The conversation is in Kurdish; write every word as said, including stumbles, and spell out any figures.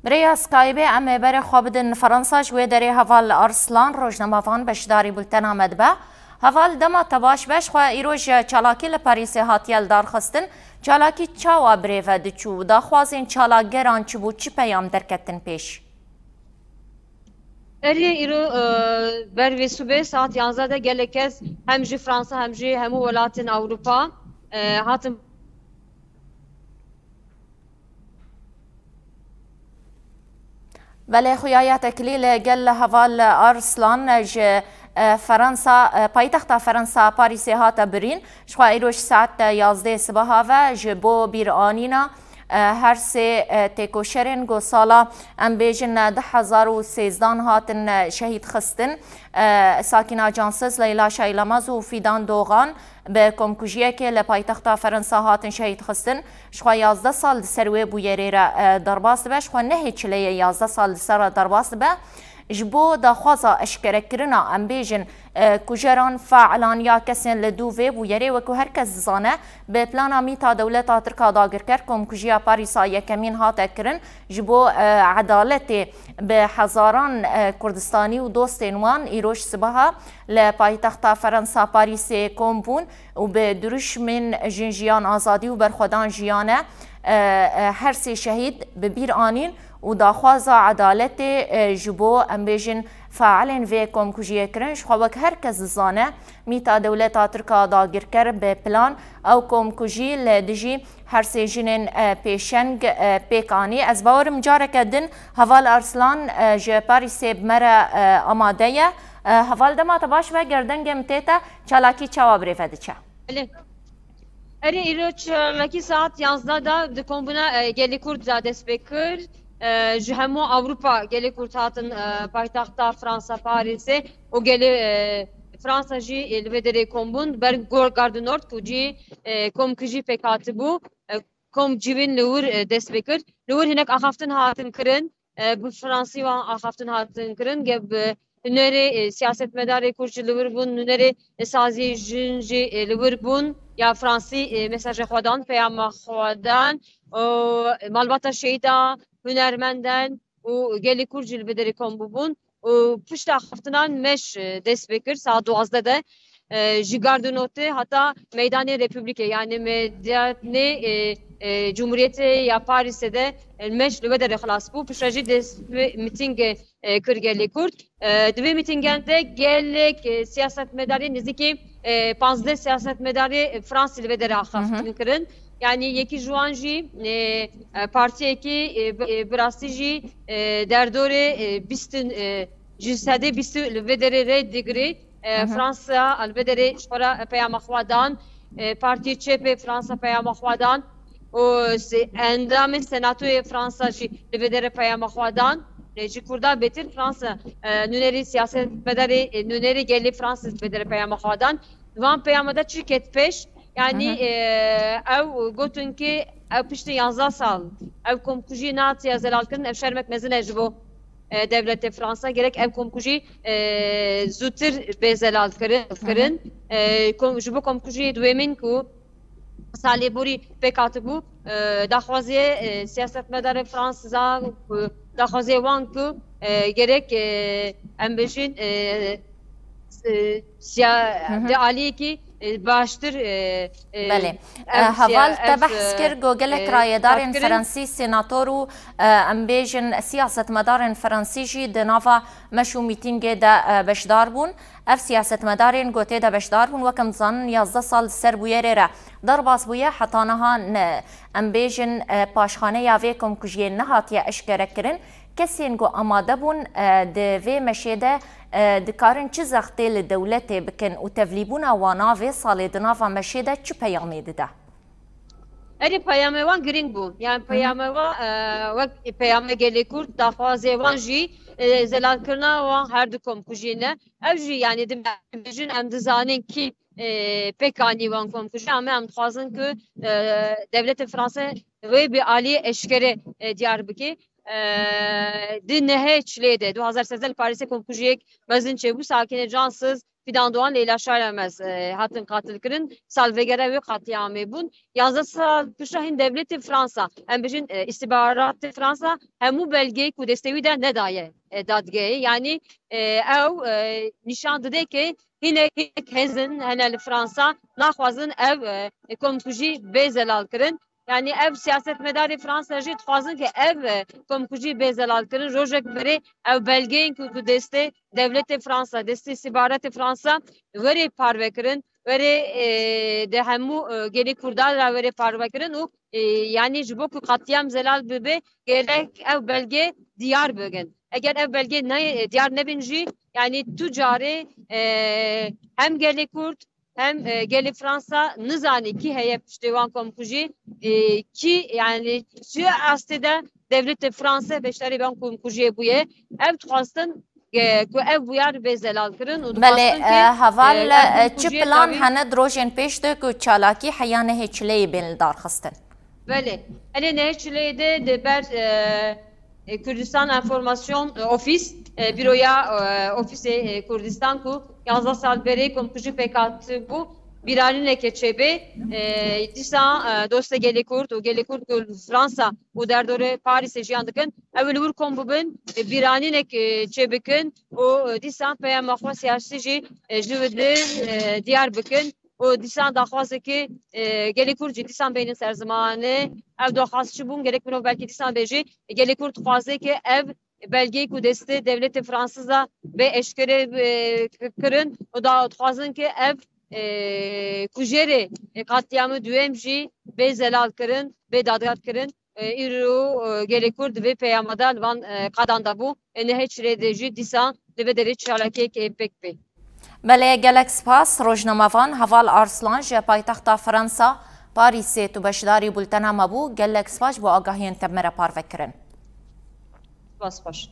Bi rêya Skypeê em ê berê xwe bidin Fransa, ji wê derê Heval Arslan, rojnamevan, beşdarî bultena me dibe. Heval, dema te baş be, ji xwe îro ji çalakî li Parîsê hatiye lidarxistin. Çalakî çawa bi rê ve diçû? Daxwazên çalakgeran çi bû? Çi peyam derketin pêş? Erê, îro, e, ber vê sibê saet yanzdeh de gelek kes hem ji Fransa hem jî hemû welatên Ewropa, e, hatin. Belê, xuya ya tekilî li gel Heval Arslan ji, e, Fransa, e, paytexta Fransa Parîsê hate birîn. Ji xwe îro ji saet yazdeh sibeha ve ji bo bîranîna, e, her sê, e, têkoşerên ku sala, em bêjin, e, du hezar û sêzdan hatin, e, şehîd xistin. E, Sakîna Cansiz, Leyla Şaylamaz û Fîdan Dogan bi komkujiyekê li paytexta Fransa hatin şehîd xistin. Ji xwe yazdeh sal di ser wê bûyerê re, e, derbas dibe. Ji xwe nehê çileyê yazdeh sal di ser re derbas dibe. Ji bo daxwaza eşkerekirina, em bêjin, e, kujeran, faelan ya kesên li dû vê bûyerê, wekû her kes dizane, bi plana mîta dewleta Tirk a dagirker komkujiya Parîsa yekemîn hate kirin. Ji bo, e, edaletê bi hezaran, e, Kurdistanî û dostên wan îroj sibeha li paytexta Fransa Parîsê kom bûn û bi dirûşmên Jin, Jiyan, Azadî û Berxwedan Jiyane, e, e, her sê şehîd bi bîr anîn û daxwaza edaletê, e, ji bo, em bêjin, failên vê komkujiyê kirin. Ji xwe wek her kes dizane, mîta dewleta Tirk a dagirker bi plan ew komkujî li dijî her sê jinên, e, pêşeng, e, pêk anî. Ez bawerim careke din Heval Arslan, e, ji Parîsê bi me re, e, amade ye. E, Heval, dema te baş be, ger dengê min tê te, çalakî çawa bi rê ve diçe? Belê. Erê, îro çalakî saet yanzdeh de di kombûna, e, gelê Kurd de dest pê kir. E, ji hemû Ewropa gelê Kurd hatin, e, paytexta Fransa, Parîsê û gelê, e, Fransa jî, e, li vê derê kom bûn. Ber Gor Gare du Nord ku cî, e, komkujî pêk hatibû, e, kom civîn li wir, e, dest pê kir. Li wir hinek axaftin hatin kirin, e, bi fransî wan axaftin hatin kirin. Ge bi hunerê, e, siyasetmedarê Kurd jî li wir bûn, hunerê, e, saziyê jin jî, e, li wir bûn. Ya fransî, e, mesajê xwe dan, peyama xwe dan. Û malbata şehîda, hunermendan û gelê Kurd jî li vê derê kom bûbûn. Û pişta xeftinan meş, e, dest pê kir, saet duwazdeh de, e, ji Gare du Nordê heta Meydanê Republikê, yanî Meydanê, e, e, Cumhuriyetê ya Parîsê de, e, meş li vê derê xilas bû. Piştre jî dest bi mîtîngê, e, kir gelê Kurd. E, di vê mîtîngan de gelek, e, siyasetmedarê nêzîkî, e, panzdeh siyasetmedarê, e, Fransî li vê derê axaftin kirin. Yanî yekî ji wan jî, e, e, partiyekî, e, bi, e, bi rastî jî, e, derdorê, e, bîst, e, ji sedê bîst li vê derê rê digirê. E, Fransa li vê derê ji xwe re peyama xwe dan. E, Partiyê Çepê Fransa peyama xwe dan. Û se-, endamên Senatoyê Fransa jî li vê derê peyama xwe dan. E, ji Kurda bêtir Fransa, e, nûnerê siyasetmedarê, e, nûnerê gelê Fransa li vê derê peyama xwe dan. Di van peyama de çi ket pêş? Yanî, e, ew gotin ki ew piştî yanzdeh sal ew komkujî natiye zelalkirin, ev şermek mezin e ji bo, e, dewletê Fransa. Gerek ev komkujî, e, zûtir bê zelal kirin, kirin. E, kom-, ji bo komkujiyê duêmîn ku salê borî pêk hatibû, e, daxwazê, e, siyasetmedarê Fransa, e, daxwazê wan ku, e, gerek, e, em bêjin, e, e, siya-, di aliyekî, e, baştir, e, e, Belê. ev E, Heval, siya-, te ev, behs e, kir ku gelek e, rayedarên kirin. Fransî, senator û, e, em bêjin siyasetmedarên Fransî jî di nava meş û mîtîngê de, e, beşdar bûn. Ev siyasetmedarên ku tê de beşdar bûn, wek em dizanin, yazdeh sal di ser bûyerê re derbas bûye, heta niha ne, em bêjin, e, paşxaneya vê komkujiyê nehatiye eşkere kirin. Kesên ku amade bûn, e, di vê meşê de, e, dikarin çi zextê li dewletê bikin û tevlîbûna wana vê salê di nava meşê de çi peyamê dide? Erê, peyamê wan girîng bû. Yani Hı hı. peyamê wan, e, wek peyamê gelê Kurd, daxwazê wan jî, e, zelalkirina wan her du komkujî ne. Ev jî, yani, di me-, em bêjin, em dizanin kî, e, pêk anî wan komkujî, ama em dixwazin ku, e, dewletê Fransa wê bi alî eşkere, e, diyar bike. E, di nehê çilê de, du hazar sêzdeh li Parîsê komkujiyek mezin çêbû, Sakîne Cansiz, Fidan Doğan, Leyla Şalemez, e, hatin qatilkirin. Salvegera wê qatliamê bûn. Yanzdeh sal pişta hîn dewletê Fransa, em bijin, e, îstîbaratê Fransa, hemû belgeyê ku destê wî de nedaye, e, dadgehê. Yanî, e, ew, e, nîşan dide ke hinek, hinek hêzên hene li Fransa naxwazin ev, e, komkujî bê zelalkirin. Yanî ev siyasetmedarê Fransa jî dixwazin ke ev, e, komkujî bê zelalkirin. Rojek berê ev belgeyên ku, ku destê dewletê Fransa, destê îstîbaratê Fransa were parvekirin, were, e, di hemû, e, gelê Kurdan re were parvekirin û, e, yanî ji bo ku qatliam zelal bibe, gerek ev belge diyar bibin. Eger ev belge ne, diyar nebin jî, yanî tu carê, e, hem gelê Kurd hem, e, gelê Fransa nizanî kî heye piştê wan komkujî, e, kî, yanî çi astê de dewletê Fransa beşdarî van komkujiyê bûye. Ev dixwastin, e, ku ev bûyar bê zelalkirin û Belê, dixwastin ke, e, heval, e, ev e, çi komkujiyê plan tavî hene di rojên pêş de ku çalakî heya nehê çileyê bên lidarxistin? Belê. Hene nehê çileyê de di ber, e, e, Kurdistan Enformasyon, e, Ofîs, e, Büroya, e, Ofîsê, e, Kurdistan ku yanzdeh sal berê komkujî pêk hatibû, bîranîneke çêbê, e, dîsa, e, dostê gelê Kurd û gelê Kurd ku li Fransa û derdorê Parîsê jiyan dikin, ew ê li wir kom bibin, e, bîranînek, e, çêbikin û, e, dîsa peyama xwe siyasî jî, e, ji vir, e, diyar bikin û dîsa daxwazekê, e, gelê Kurd jî dîsa bênin ser zimanê. Ev daxwaz çi bûn? Gerek mirov belkî dîsa bêjî, gelê Kurd dixwaze ke ev belgeyê ku destê dewletê Fransiza bê eşkere, e, kirin û da dixwazin ke ev, e, kujerê, e, qatliamê duyem jî bê zelal kirin, bê dadgar kirin. E, îro, e, gelê Kurd di vê peyama de li van, e, qadan de bû. E, nehê çileyê de jî dîsa li vê derê çalakiyek, e, pêk bê. Belê, gelek spas. Rojnamevan Heval Arslan ji paytexta Fransa, Parîsê tu beşdarî bultena me bû. Gelek spas ji bo agahiyên te me re parve kirin. Spas, baş.